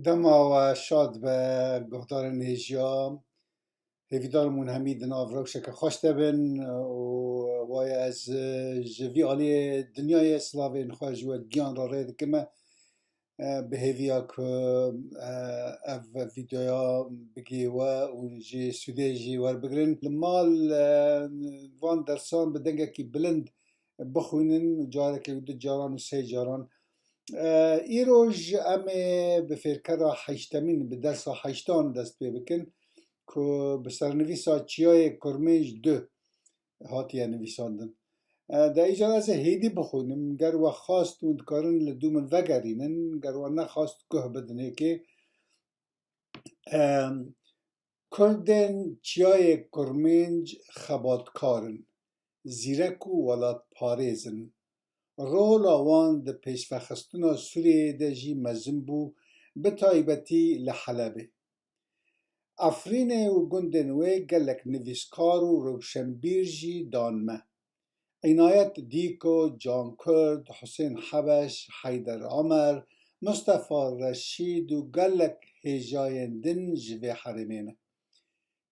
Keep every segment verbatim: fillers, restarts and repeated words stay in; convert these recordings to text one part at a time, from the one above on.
Dema we şad be, guhdarên hêjiya. Hêvîdar im hûn hemî di nav rewşeke xweş de bin û waye ez, e, ji vî aliyê dinyayê silavên xwe ji we giyan re rê dikim. E, bi hêviya ku, e, ev vîdeoya bigihê we û jê sûdê jî werbigrin. Li mal, e, van dersan bi dengekî bilind bixwînin û carekê û du caran û sê caran. E, îroj em ê bi fêrkera heştemîn, bi dersa heştan dest pê bikin ku bi sernivîsa Çiyayê Kurmênc du hatiye nivîsandin. E, de îcar ez ê hêdî bixwînim, ger we xwest hûn dikarin li dû min vegerînin, ger we nexwest guh bidin hêkê. Em, Kurdên Çiyayê Kurmênc xebatkar in, zîrek û welatparêz in. Rola wan di pêşvexistina Sûriyeyê de jî mezin bû, bi taybetî li Helebê. Efrînê û gundên wê gelek nivîskar û rewşenbîr jî dan me. Înayet Dîko, Can Kurd, Husên Hebeş, Heyder Omer, Mustefa Reşîd û gelek hêjayên din ji vê herêmê ne.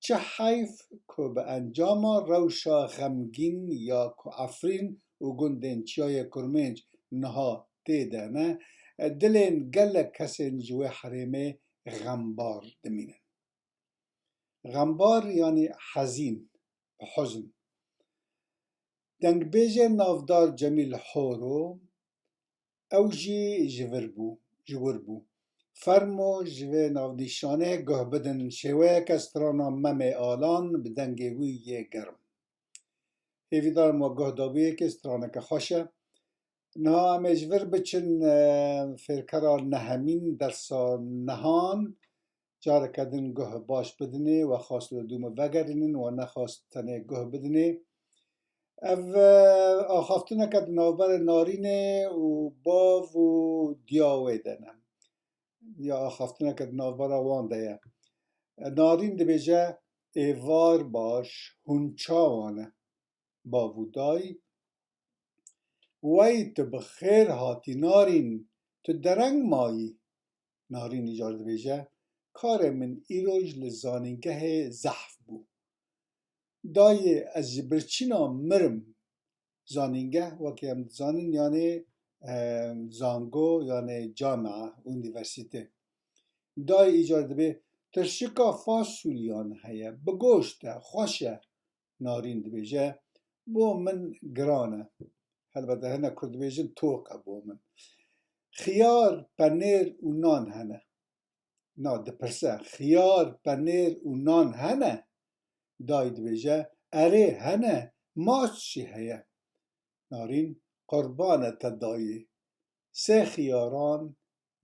Çi heyf ku bi encama rewşa xemgîn ya ku Efrîn û gundên Çiyayê Kurmênc niha tê de ne, dilên gelek kesên ji wê herêmê xembar dimînin. Xembar, yanî hezîn, bi huzn. Dengbêjê navdar Cemîl Horo, ew jî ji vir bû, ji wir bû. Fermo ji vê navnîşanê guh bidin, şêweyeke strana Memê Alan bi dengê wî yê germ. Hêvîdar im we guh dabûyê, straneke xweş e. Niha em ê ji vir biçin, e, fêrkera nehemîn, dersa nehan. Careke din guh baş bidinê, we xwest li dû min vegerînin, we nexwest tenê guh bidinê. Ev, e, axaftineke di navberê Narînê û bav û diya wê de ne. Ya axaftineke di navbera wan de ye. Narîn dibêje, êvar baş, hûn çawa ne? Bav û dayî, wey tu bi xêr hatî Narîn, tu dereng mayî. Narîn îcar dibêje, karê min îroj li zanîngehê zehf bû. Dayê, ez ji birçîna mirim. Zanîngeh, wekî em dizanin, yanê, e, zango, yanê camia, unîversîte. Dayê îcar dibê, tirşika fasulyan heye, bi goşt e, xweş e. Narîn dibêje, bo min giran e. Helbete hinek Kurd dibêjin, toq e bo min. Xiyar, penêr û nan hene. Na dipirse, xiyar, penêr û nan hene? Dayî dibêje, erê hene, maç jî heye. Narîn, qurbane te dayê. Sê xiyaran,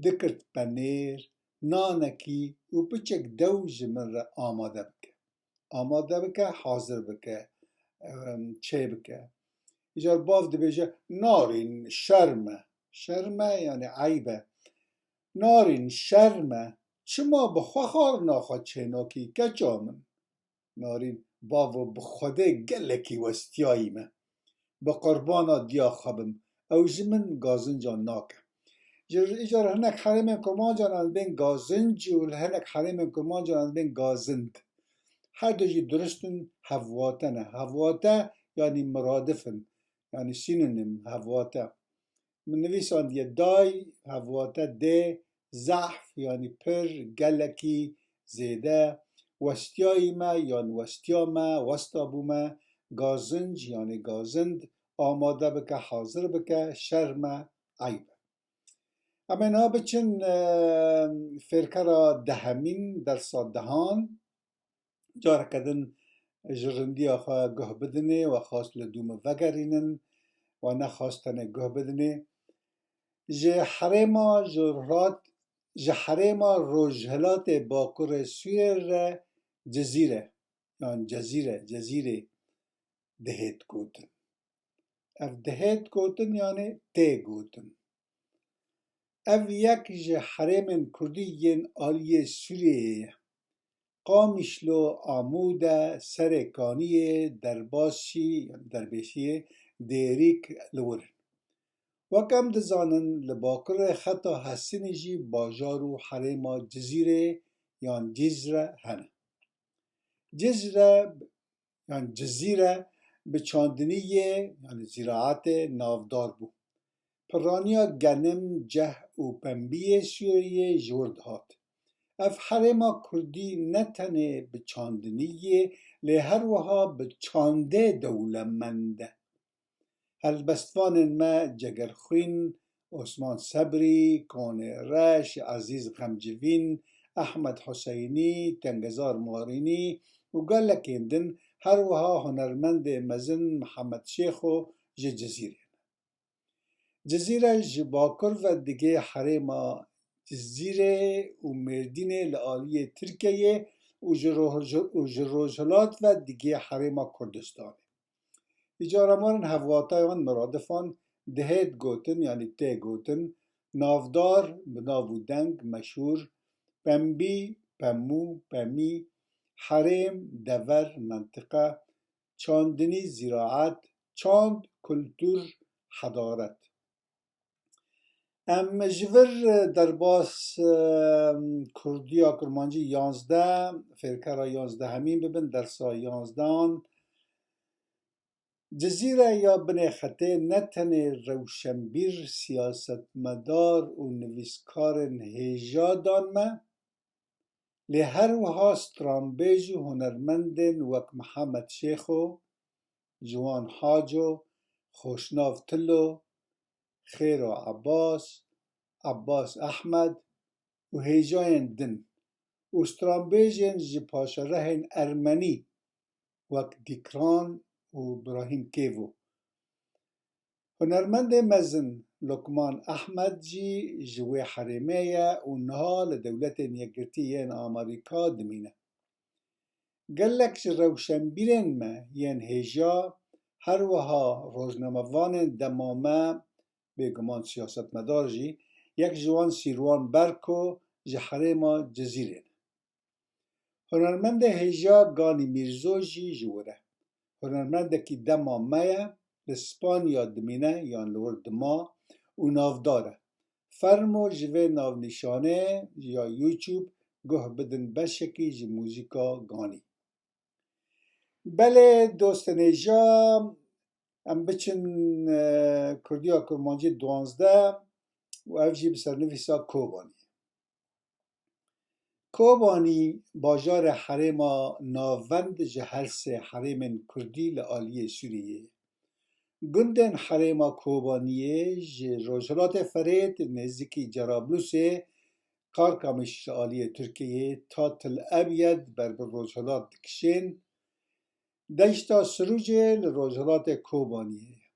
du kirt penêr, nanekî û piçek dew ji min re amade bike. Amade bike, hazir bike, em, çê bike. Îcar bav dibêje, Narîn, şerm e. Şerm e, yanî eyb e. Narîn, şerm e. Çima bi xwe xwarina xwe çênakî, keça min? Narîn, bavo, bi Xwedê gelekî westiyayî me. Bi qurbana diya xwe bim. Ew ji min gazincan nake. Ji, îcar hinek herêmên kurmancan em bên gazinc û li hinek herêmên kurmancan em bên gazind. Her du jî durust in, hevwate ne. Hevwate, yanî miradif in. Yanî sînonim, hevwate. Min nivîsandiye day, hevwate dê, zehf, yanî pir, gelekî, zêde, westiyayî me yan westiya me, westa bû me, gazinc, yanî gazind, amade bike, hazir bike, şerm e, eyb e. Em ê niha biçin, e, fêrkera dehemîn, dersa dehan. Careke din ji rindiya xwe guh bidinê, we xwest li dû min vegerînin, we nexwest tenê guh bidinê. Ji herêma, ji rat, ji herêma rojhilatê bakurê Sûriyê re Cizîre, yan Cezîre, Cezîrê dihêt gotin. Ev dihêt gotin, yanî tê gotin. Ev yek ji herêmên kurdî yên aliyê Sûriyeyê ye. Qamişlo, Amûde, Serê Kaniyê, Derbasî, Derbêsiyê, Dêrîk li wir in. Wek em dizanin, li bakurê xeta Hesinê jî bajar û herêma Cizîrê yan Cizre hene. Cizre yan Cizîre bi çandiniyê, yanî zîraetê navdar bû. Piraniya genim, ceh û pembiyê Sûriyê ji wir dihat. Ev herêma kurdî ne tenê bi çandiniyê, lê her wiha bi çandê dewlemend e. Helbestvanên me Cegerxwîn, Osman Sebrî, Konê Reş, Ezîz Xemcivîn, Ehmed Huseynî, Tengezar Marînî û gelekên din, her wiha hunermendê mezin Mihemed Şêxo ji Cizîrê ne. Cizîre ji bakur ve digê herêma Cizîrê û Mêrdînê li aliyê Tirkiyeyê û ji roj-, û ji rojhilat ve digê herêma Kurdistanê. Îcara me rin hevwatayan, miradifan, dihêt gotin, yanî tê gotin, navdar, bi nav û deng, meşhûr, pembî, pemû, pemî, herêm, dever, mentiqe, çandinî, zîraet, çand, kultur, hedaret. Em ji vir derbas, e, Kurdiya Kurmancî yanzdeh, fêrkera yanzdehemîn bibin, dersa yanzdehan. Cizîre ya Binê Xetê ne tenê rewşenbîr, siyasetmedar û nivîskarên hêja dan me, lê her wiha stranbêj û hunermendên wek Mihemed Şêxo, Ciwan Haco, Xoşnav Tilo, Xêro Ebbas, Ebbas Ehmed û hêjayên din û stranbêjên ji paşerehên ermenî wek Dîkran û Birahîm Kêvo. Hunermendê mezin Lokman Ehmed jî ji wê herêmê ye û niha li Dewletên Yekgirtî yên Amerîka dimîne. Gelek ji rewşenbîrên me yên hêja, her wiha rojnamevanên dema me, bêguman siyasetmedar jî, yek ji wan Sîrwan Berko ji herêma Cizîrê ne. Hunermendê hêja Ganî Mîrzo jî ji wir e. Hunermendekî dema me ye, li Spanya dimîne yan li wir dima û navdar e. Fermo ji vê navnîşanê ya YouTube guh bidin beşekî ji muzîka Ganî. Belê dostên hêja, em biçin, e, Kurdiya Kurmancî duwazdeh û ev jî bi sernivîsa Kobanî. Kobanî bajarê herêma navend ji her sê herêmên kurdî li aliyê Sûriyê ye. Gundên herêma Kobaniyê ji rojhilatê Ferêt nêzîkî Cerablusê, Karkamîş li aliyê Tirkiyeyê, ta Til Ebyed ber bi rojhilat dikişên, deşta Sirûcê li rojhilatê Kobaniyê ye.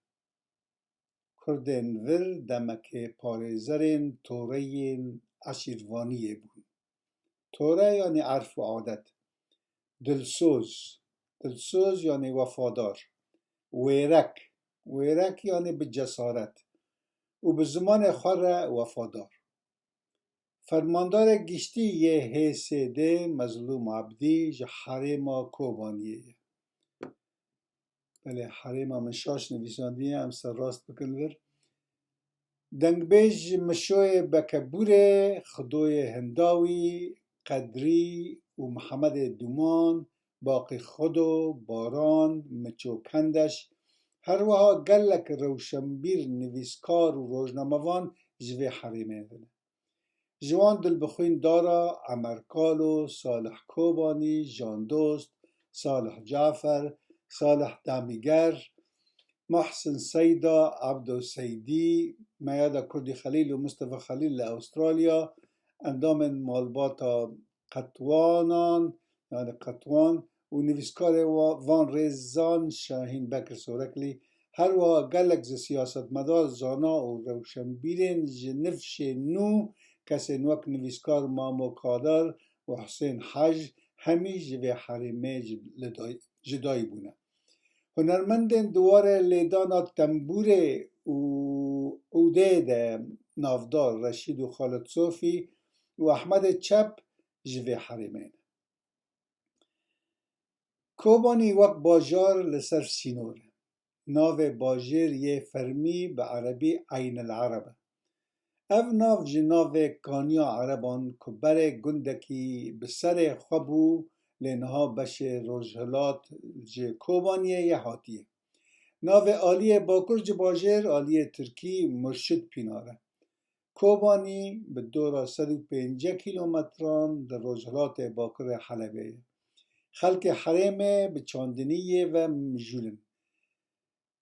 Kurdên vir demekê parêzerên toreyên eşîrvaniyê bûn. Tore yanî erf û adet. Dilsoz. Dilsoz yanî wefadar. Wêrek. Wêrek yanî bi cesaret. Û bi zimanê xwe re wefadar. Fermandarê giştî yê H S D Mezlûm Abdî ji herêma Kobaniyê ye. Belê, herêma min şaş nivîsandiye, em ser rast bikin vir. Dengbêj Mişoyê Bekebûrê, Xidoyê Hindawî, Qedrî û Mihemedê Dûman, Baqî Xido, Baran, Miço Kendeş, her wiha gelek rewşenbîr, nivîskar û rojnamevan ji vê herêmê ve ne. Ji wan Dilbixwîn Dara, Emer Kalo, Salih Kobanî, Jan Dost, Salih Cafer, Salih Damîger, Muhsin Seyda, Abdo Seydî, Meyada Kurdî Xelîl û Mustafa Xelîl li Awustralya, endamên malbata Qetwanan, yanî Qetwan, û nivîskarê wa-, van Rêzan Şahîn Bekir Soreklî, her wiha gelek ji siyasetmedar, zana û rewşenbîrên ji nifşê nû, kesên wek nivîskar Mamo Kadar û Husên Haj, hemî ji vê herêmê ji, li day-, jidayî bûne. Hunermendên di warê lêdana tembûrê û ûdê de navdar Reşîd û Xalid Sofî û Ehmedê Çep ji vê herêmê ne. Kobanî wek bajar li ser sînor e. Navê bajêr yê fermî bi erebî Eyn el Ereb e. Ev nav ji navê kaniya ereban ku berê gundekî bi serê xwe bû, lê niha beşê rojhilat ji Kobaniyê ye hatiye. Navê aliyê bakur ji bajêr, aliyê tirkî Murşid Pînar e. Kobanî bi dora sed û pêncî kîlometran di rojhilatê bakurê Helebê ye. Xelkê herêmê bi çandiniyê ve mijûl in.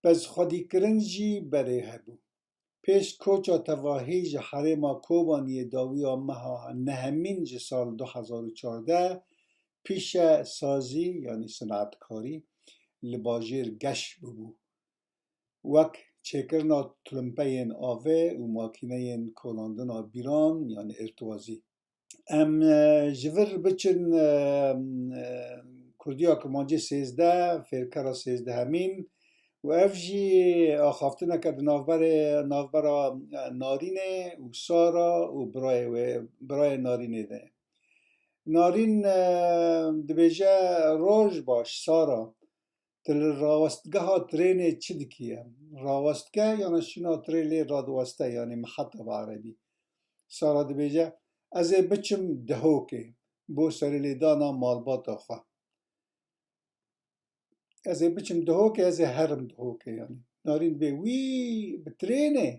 Pez xwedîkirin jî berê hebû. Pêş koça tevahî ji herêma Kobaniyê dawiya meha nehemîn ji sal du hezar û çardeh, pîşe sazî, yanî sinetkarî, li bajêr geş bûbû. Wek çêkirina tilimpeyên avê û makîneyên kolandina bîran, yanî êrtwazî. Em, e, ji vir biçin, e, e, Kurdiya Kirmancî sêzdeh, fêrkera sêzdehemîn û ev jî axaftineke di navberê, navbera, e, Narînê û Sara û birayê wê, birayê Narînê de. Narîn, e, dibêje, "Roj baş, Sara. Tu li rawestgeha trênê çi dikî?" "Rawestge, yanî şûna trê lê radiweste, yanî miheta bi erebî." Sara dibêje, "Ez ê biçim Dihokê, bo serê lêdana malbata xwe. Ez ê biçim Dihokê, ez ê herim Dihokê, yanî." Narîn dibê, "Wî, bi trênê?"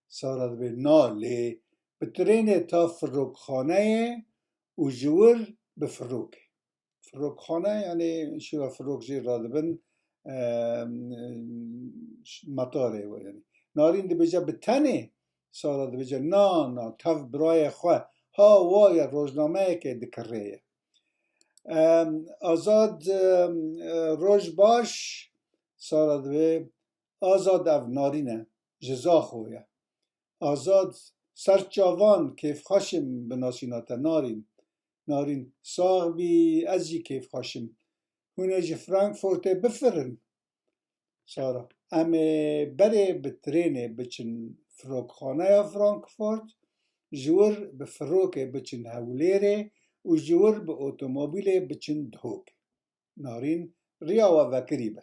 Sara dibê, "Na lê, bi trênê ta firokxaneyê û ji wir bi firokê." Firokxane, yanî şûra firok jê radibin, em, metarê we, yanî. Narîn dibêje, "Bi tenê?" Sara dibêje, "Na, na, tev birayê xwe, ha wa ye, rojnameyekê dikirê ye." Em, Azad, em, e, "Roj baş." Sara dibê, "Azad ev Narîn e, ji Zaxo ye." Azad, "Ser çavan, kêfxweş im binasîna te Narîn." Narîn, "Sax bî, ez jî kêfxweş im. Hûn ê ji Frankfurtê bifirin?" Sara, "Em ê berê bi trênê biçin firokxaneya Frankfurt, ji wir bi firokê biçin Hewlêrê û ji wir bi otomobîlê biçin Dihok." Narîn, "Riya we vekirî be."